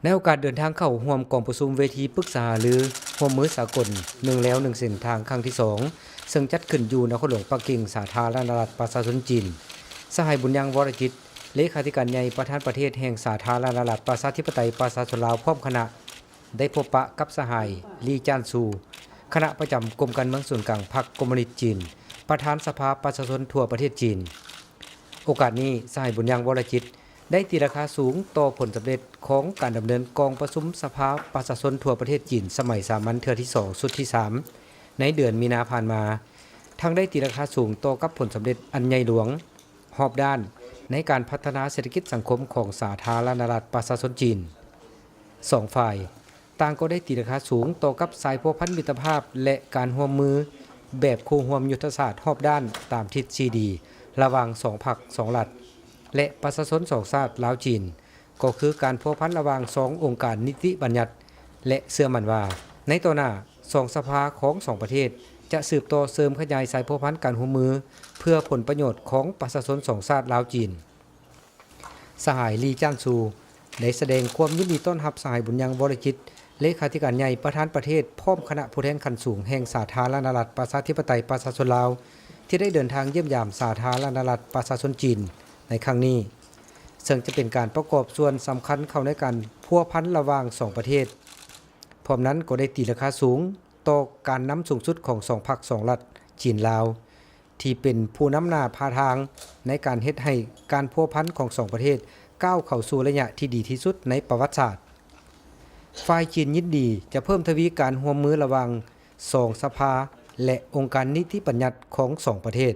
ໃນໂອກາດເດີນທາງເຂົ້າຮ່ວມກອງປະຊຸມເວທີປຶກສາຫາລືຮ່ວມມືສາກົນ ໜຶ່ງແລວໜຶ່ງເສັ້ນທາງ ຄັ້ງທີສອງ ເຊິ່ງຈັດຂຶ້ນຢູ່ນະຄອນຫຼວງປັກກິ່ງ ສາທາລະນະລັດປະຊາຊົນຈີນ, ສະຫາຍ ບຸນຍັງ ວໍລະຈິດ ເລຂາທິການໃຫຍ່ປະທານປະເທດແຫ່ງສາທາລະນະລັດປະຊາທິປະໄຕປະຊາຊົນລາວ ພ້ອມຄະນະ ໄດ້ພົບປະກັບສະຫາຍ ລີ ຈານຊູ ຄະນະປະຈຳກົມການເມືອງສູນກາງພັກຄອມມູນິດຈີນ, ປະທານສະພາປະຊາຊົນທົ່ວປະເທດຈີນ. ໂອກາດນີ້ ສະຫາຍ ບຸນຍັງ ວໍລະຈິດ ໄດ້ຕີລາຄາສູງຕໍ່ຜົນສຳເລັດຂອງການດຳເນີນກອງປະຊຸມສະພາປະຊາຊົນທົ່ວປະເທດຈີນ ສະໄໝສາມັນເທື່ອທີສອງ ຊຸດທີສາມ ໃນເດືອນມີນາຜ່ານມາ, ທັງໄດ້ຕີລາຄາສູງຕໍ່ກັບຜົນສຳເລັດອັນໃຫຍ່ຫຼວງ ຮອບດ້ານໃນການພັດທະນາເສດຖະກິດສັງຄົມຂອງສາທາລະນະລັດປະຊາຊົນຈີນ. ສອງຝ່າຍຕ່າງກໍໄດ້ຕີລາຄາສູງຕໍ່ກັບສາຍພົວພັນມິດຕະພາບ ແລະ ການຮ່ວມມືແບບຄູ່ຮ່ວມຍຸດທະສາດຮອບດ້ານຕາມທິດສີ່ດີ ລະຫວ່າງສອງພັກສອງລັດ ແລະ ປະຊາຊົນສອງຊາດລາວ-ຈີນ, ກໍຄືການພົວພັນລະຫວ່າງສອງອົງການນິຕິບັນຍັດ ແລະ ເຊື່ອໝັ້ນວ່າ ໃນຕໍ່ໜ້າ ສອງສະພາຂອງສອງປະເທດ ຈະສືບຕໍ່ເສີມຂະຫຍາຍສາຍພົວພັນການຮ່ວມມື ເພື່ອຜົນປະໂຫຍດຂອງປະຊາຊົນສອງຊາດລາວ-ຈີນ. ສະຫາຍ ລີ ຈານຊູ ໄດ້ສະແດງຄວາມຍິນດີຕ້ອນຮັບສະຫາຍ ບຸນຍັງ ວໍລະຈິດ ເລຂາທິການໃຫຍ່ປະທານປະເທດ ພ້ອມຄະນະຜູ້ແທນຂັ້ນສູງແຫ່ງສາທາລະນະລັດປະຊາທິປະໄຕປະຊາຊົນລາວ ທີ່ໄດ້ເດີນທາງຢ້ຽມຢາມສາທາລະນະລັດປະຊາຊົນຈີນໃນຄັ້ງນີ້, ເຊິ່ງຈະເປັນການປະກອບສ່ວນສຳຄັນເຂົ້າໃນການພົວພັນລະຫວ່າງສອງປະເທດ. ພ້ອມນັ້ນກໍໄດ້ຕີລາຄາສູງຕໍ່ການນຳສູງສຸດຂອງສອງພັກສອງລັດ ຈີນ-ລາວ ທີ່ເປັນຜູ້ນຳໜ້າພາທາງໃນການເຮັດໃຫ້ການພົວພັນຂອງສອງປະເທດກ້າວເຂົ້າສູ່ໄລຍະທີ່ດີທີ່ສຸດໃນປະຫວັດສາດ. ຝ່າຍຈີນຍິນດີຈະເພີ່ມທະວີການຮ່ວມມືລະຫວ່າງສອງສະພາ ແລະ ອົງການນິຕິບັນຍັດຂອງສອງປະເທດ.